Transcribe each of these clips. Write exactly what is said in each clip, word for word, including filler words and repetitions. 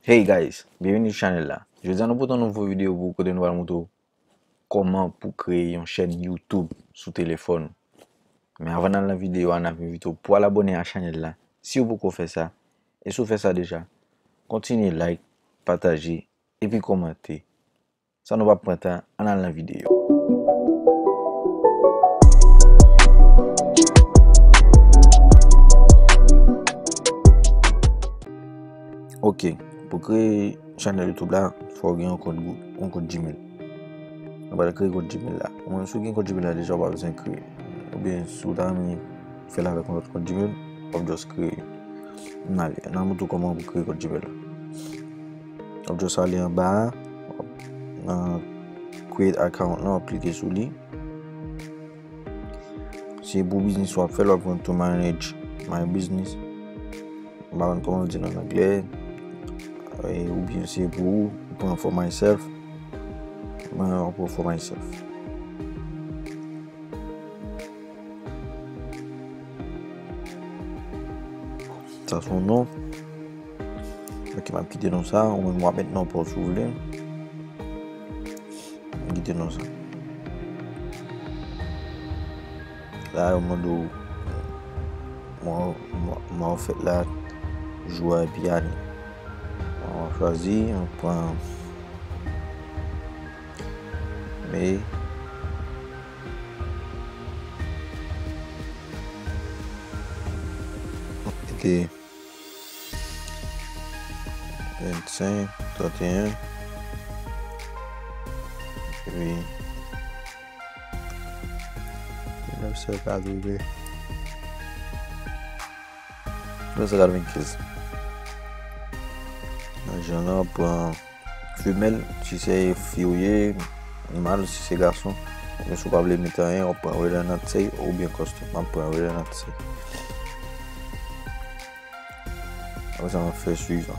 Hey guys, byenveni sou chanèl la. Jodi a nou pote yon nouvo videyo pou ou kote nou pral montre w kòman pou kreye yon chèn YouTube sou telefòn ou. Men avan n al nan videyo a, n ap envite w pou al abòne a chanèl la si w poko fè sa. E si w fè sa deja, kontinye like, pataje, epi kòmante. San nou pa pran tan, ann al nan videyo. Ok, pou kreye chanèl YouTube la, fò w gen yon kont Goo-, yon kont Gmail. Nou pral kreye kont Gmail la. Ou menm si w gen kont Gmail la deja, ou pa bezwen kreye. Oubyen si w ta renmen fè l avèk yon lòt kont Gmail, w ap just kreye. Ann ale, ann al montre w kòman pou kreye kont Gmail la. W ap just ale anba a, nan create account lan, w ap klike sou li. Si pou biznis w ap fè l, w ap jwenn to manage my business. M pa konn kòman yo di l an anglè. E, oubyen se pou ou, ou pran for myself. Mwen, mwen pran for myself. Sa se yon non. Ok, m ap kite non sa. Ou menm w ap met non pa w si w vle. M kite non sa. La, yo mande w, mwa, mwa, mwa w fèt la, jou a, epi ane. Bon, w ap chwazi, w ap pran me. Mete vennsenk, trannteyen, epi mil nèf san katreven, mil nèf san katrevenkenz. Nan jan lan, pran femèl, si se fi ou ye, mal, si se gason. Oubyen si w pa vle mete anyen, w ap pran Renan Natsey oubyen custom. M ap pran Renan Natsey. Apre sa, m ap fè swivan.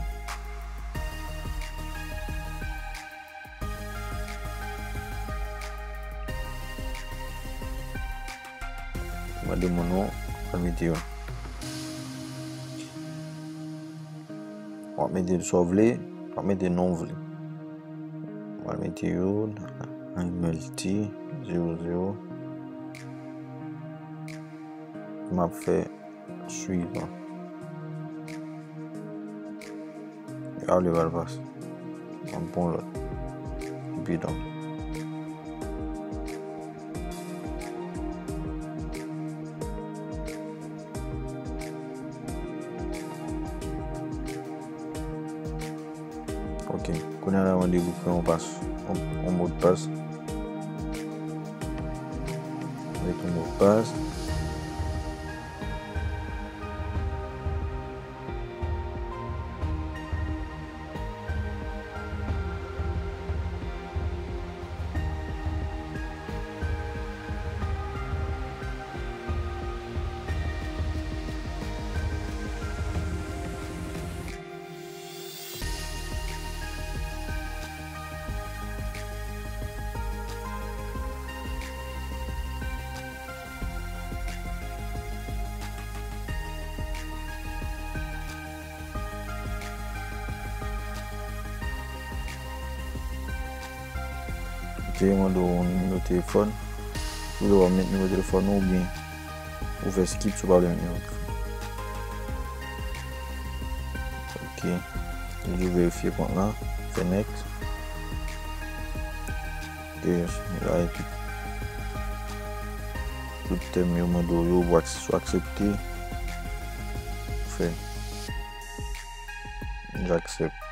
Mande moun non, w ap mete yo. W ap mete sa w vle, w ap mete non w vle. W ap mete yo, M L T, zewo zewo. M ap fè swivan. Yo ale bal pas. Mwen pran lòt. Bidon. Ok. Kounye a la, mwen dekouvri yon pas. Yon, yon modpas. Mete yon modpas. Ok, yo mande w nimewo telefòn. Ou vle w ap met nimewo telefòn ou oubyen ou fè skip si w pa vle met nimewo telefòn. Ok. Toujou verifye kont lan. Fè next. Ok, la e tout, tout tèm yo mande w yo, ou ak-, ou aksepte. Fè. J'accepte.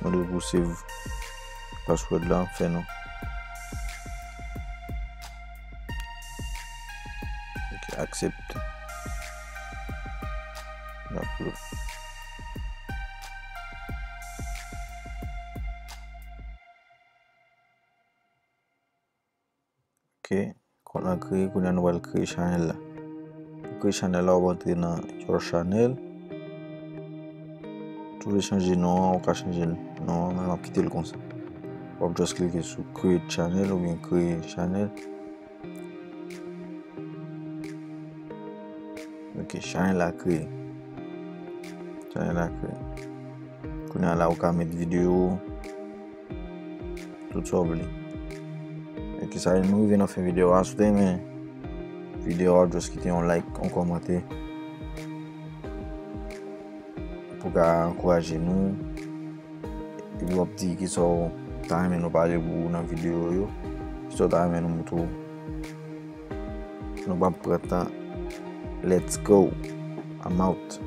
Mande w pou save password la, fè non. Ok, aksepte. N ap lou. Ok, kont lan kreye, kounye a nou pral kreye chanèl la. Pou kreye chanèl la, w ap antre nan Your Channel. Si w vle chanje non an, ou ka chanje non an, men m ap kite l konsa. W ap just klike sou Create Channel oubyen Kreye Chanèl. Ok, chanèl la kreye. Chanèl la kreye. Nan la ou ka met videyo, tout sa w vle. Ok, sa nou rive nan fen videyo a. Si w te renmen videyo a, just kite yon like, yon kòmantè pou ka ankouraje nou. Epi w ap di kisa w ta renmen nou pale pou ou nan videyo yo, kisa w ta renmen nou montre w. Nou p ap pran tan. Let's go. I'm out.